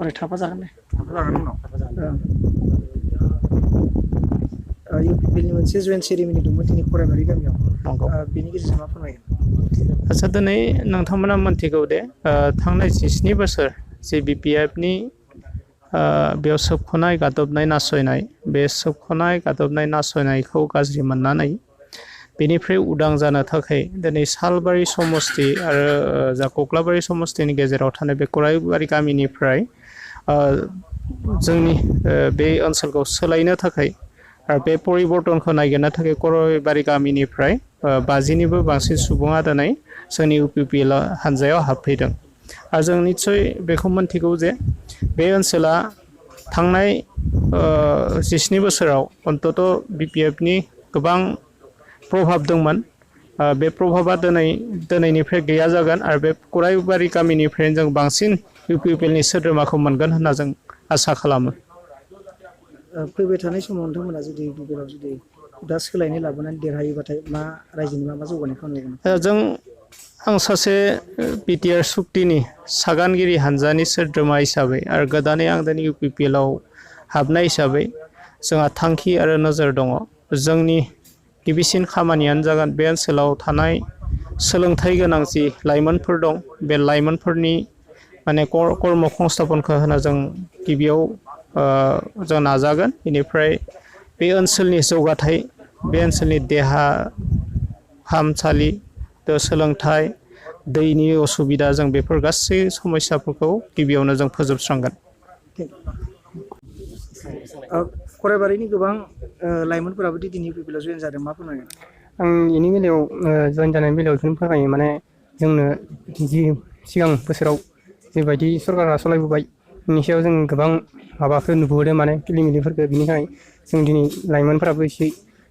ओरै थाफा जागोन दे इउपिपिएलनि मोनसे जयेन्ट सेरेमनि दंमोन दिनै खराइबारि गामियाव बेनि गेजेरजों मा फोरमायगोन आच्चा दिनै नोंथांमोना मोनथिगौ दे थांनाय 17 बोसोर जे बिपिएफनि बेयाव सोबख'नाय गादबनाय नासयनाय बे सोबख'नाय गादबनाय नासयनायखौ गाज्रि मोननानै बेनिफ्राय उदां जानो थाखाय दिनै सालबारि समस्ति आरो जा कक्लाबारि समस्तिनि गेजेराव थानाय बे खराइबारि गामिनिफ्राय जोंनि बे ओनसोलखौ सोलायनो थाखाय आरो बे परिबर्तनखौ नागिरनो थाखाय खराइबारि गामिनिफ्राय 50निबो बांसिन सुबुङा दिनै जोंनि इउपिपिएल हानजायाव हाबफैदों आरो जों निस्सय बेखौ मोनथिगौ जे बे ओनसोला थांनाय 17 बोसोराव अन्तत बिपिएफनि गोबां प्रभाब दंमोन बे प्रभाबा दिनैनिफ्राय गैया जागोन आरो बे खराइबारि गामिनिफ्रायनो जों बांसिन इउपिपिएलनि सोद्रोमाखौ मोनगोन होनना जों आसा खालामो फैबाय थानाय समाव नोंथांमोना जुदि इउपिपिएलआव जुदि दा सोलायनाय लाबोनानै देरहायोबाथाय मा रायजोनि मा जौगानायखौ नुगोन आं सासे बिटिआर सुक्तिनि सागानगिरि हानजानि सोद्रोमा हिसाबै आरो गोदानै आं दिनै इउपिपिएलआव हाबनाय हिसाबै जोंहा थांखि आरो नोजोर दङ जोंनि गिबिसिन खामानियानो जागोन बे ओनसोलाव थानाय सोलोंथाइ गोनां जि लाइमोनफोर दं बे लाइमोनफोरनि माने कर्म संस्थापनखौ होनो जों गिबियाव जों नाजागोन बेनिफ्राय बे ओनसोलनि जौगाथाय बे ओनसोलनि देहा फाहामसालि सोलोंथाइ दैनि असुबिदा जों बेफोर गासै समस्याफोरखौ गिबियावनो जों फोजोबस्रांगोन खराइबारिनि गोबां लाइमोनफोराबो दिनै इउपिपिएलआव जयेन जादों मा फोरमायगोन आं बेनि बेलायाव जयेन जानायनि बेलायाव बेखौनो फोरमायो माने जोंनो जि सिगां बोसोराव जिबायदि सरकारा सालायबोबाय बेनि सायाव जों गोबां माबाखौ नुबोदों माने फिलिमिलिफोरखौ बिनि थाखाय जों दिनै लाइमोनफोराबो एसे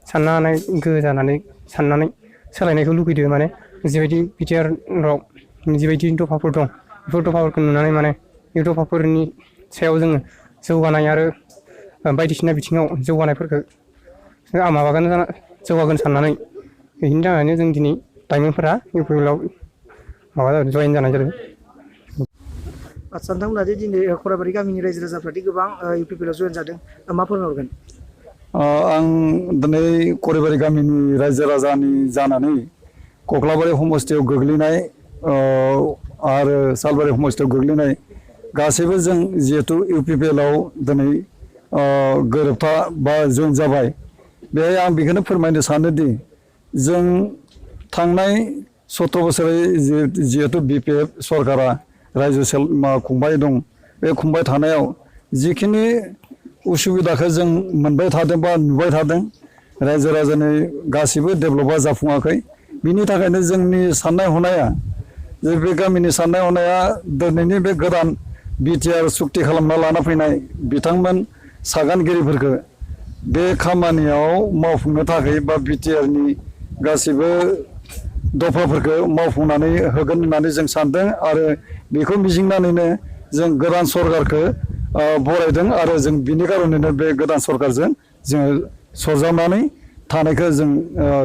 साननो हानाय गोहो जानानै साननानै सोलायनायखौ लुगैदों माने जिबायदि बिटिआरआव जिबायदि दफाफोर दं बेफोर दफाफोरखौ नुनानै माने बे दफाफोरनि सायाव जोङो जौगानाय आरो बायदिसिना बिथिङाव जौगानायफोरखौ जौगागोन साननानै बेनि थाखायनो जों दिनै लाइमोनफोरा इउपिपिएलआव जयेन जानाय जादों आच्चा नोंथांमोना दिनै खराइबारि गामिनि रायजो राजाफ्रादि गोबां इउपिपिएलआव जयेन जादों मा फोरमायहरगोन आं दिनै खराइबारि गामिनि रायजो राजानि जानानै कक्लाबारि समस्तियाव गोग्लैनाय आरो सालबारि समस्तियाव गोग्लैनाय गासैबो जों जिहेतु इउपिपिएलआव दिनै गोरोबथा बा जयेन जाबाय बेहाय आं बेखौनो फोरमायनो सानोदि जों थांनाय 17 बोसोरै जिहेतु बिपिएफ सरकारा रायजो खुंबाय दं बे खुंबाय थानायाव जिखिनि उसुबिदाखौ जों मोनबाय थादों बा नुबाय थादों रायजो राजानि गासिबो डेभेलपा जाफुङाखै बिनि थाखायनो जोंनि साननाय हनाया जे बे गामिनि साननाय हनाया दिनैनि बे गोदान बिटिआर सुक्ति खालामना लाना फैनाय बिथांमोन सागानगिरिफोरखौ बे खामानियाव मावफुंनो थाखाय बा बिटिआरनि गासिबो दफाफोरखौ मावफुंनानै होगोन होननानै जों सानदों आरो बेखौ मिजिंनानैनो जों गोदान सरकारखौ बरायदों आरो जों बिनि खार'नैनो बे गोदान सरकारजों जोङो सरजाबनानै थानायखौ जों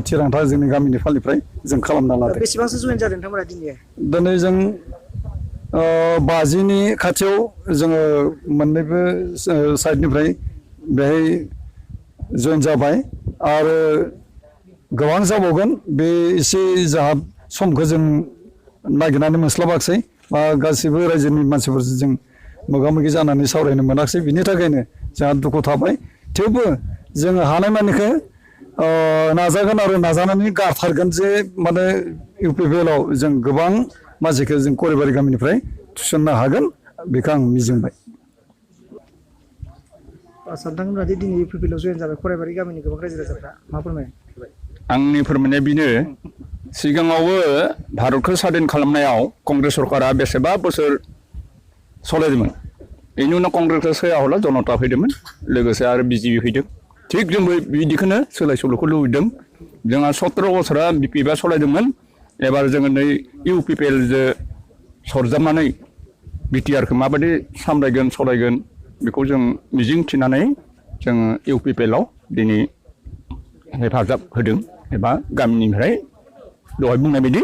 थिरांथा जोंनि गामिनि फालनिफ्राय जों खालामना लादों बेसेबांसो जयेन जादों नोंथांमोना दिनै जों 50नि खाथियाव जोङो मोननैबो साइडनिफ्राय बेहाय जयेन जाबाय आरो गोबां जाबावगोन बे एसे जोंहा समखौ जों नागिरनानै मोनस्लाबाखसै बा गासिबो रायजोनि मानसिफोरजों जों मोगा मोगि जानानै सावरायनो मोनाखसै बिनि थाखायनो जोंहा दुखु थाबाय थेवबो जोङो हानायमानिखौ नाजागोन आरो नाजानानै गारथारगोन जे माने इउपिपिएलआव जों गोबां मानसिखौ जों खराइबारि गामिनिफ्राय थिसननो हागोन बेखौ आं मिजिंबाय आच्चा नोंथांमोना दिनै इउपिपिएलआव जयेन जाबाय खराइबारि गामिनि गोबां रायजो राजाफ्रा मा फोरमायो आंनि फोरमायनाया बेनो सिगाङावबो भारतखौ स्वाधीन खालामनायाव कंग्रेस सरकारा बेसेबा बोसोर सालायदोंमोन बेनि उनाव कंग्रेसखौ सोलायहरला जनता फैदोंमोन लोगोसे आरो बिजेपि फैदों थिग जोंबो बिदिखौनो सोलाय सोल'खौ लुबैदों जोंहा 17 बोसोरा बिपिएफआ सालायदोंमोन एबार जोङो नै इउपिपिएलजों सरजाबनानै बिटिआरखौ माबायदि सामलायगोन सालायगोन बेखौ जों मिजिं थिनानै जोङो इउपिपिएलआव दिनै हेफाजाब होदों एबा गामिनिफ्राय दहाय बुंनाय बायदि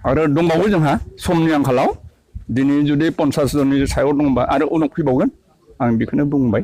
आरो दंबावो जोंहा समनि आंखालाव दिनै जुदि 50 जननि सायाव दंबा आरो उनाव फैबावगोन आं बेखौनो बुंबाय